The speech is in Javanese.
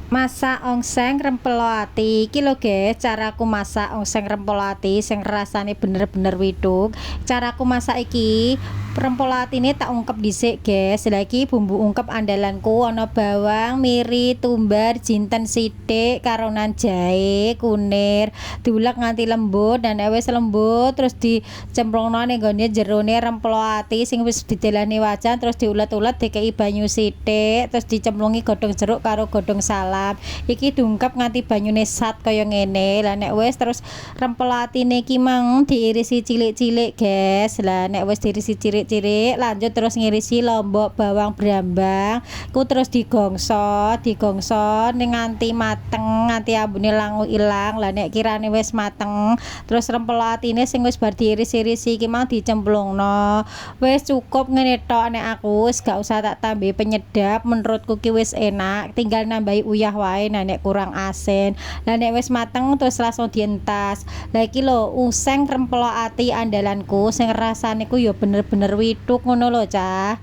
Masak oseng rempelo ati. Iki lho, guys, caraku masak oseng rempelo ati sing rasane bener-bener withuk. Caraku masak iki, rempelo atine tak ungkep dhisik, guys. Lah, iki bumbu ungkep andalanku ana bawang, miri, tumbar, jinten sithik, karonan jahe, kunir. Diulek nganti lembut, dan nek wis lembut terus dicemplungno ning gone jerone rempelo ati sing wis didelehne wajan, terus diulet-ulet, dikeki banyu sithik, terus dicemplungi godhong jeruk karo godhong salam. Iki diungkep nganti banyune sat kaya ngene. Lah, nek wis, terus rempelo atine iki mang diirisi cilik-cilik, guys. Lah, nek wis diirisi cilik-cilik, lanjut terus ngirisi lombok, bawang, brambang ku, terus digongso, digongso ning nganti mateng, nganti ambune langu ilang. Lah, nek kirane wis mateng, terus rempelo atine sing wis bar diiris-irisi iki mang dicemplungno. Wis, cukup ngene tok nek aku, wis gak usah tak tambahi penyedap, menurutku ki wis enak, tinggal nambahi uyah wae nah nek kurang asin. Lah, nek wis mateng terus langsung dientas. Lah, iki lho oseng rempelo ati andalanku sing rasane ku ya bener-bener withuk ngono lho, cah.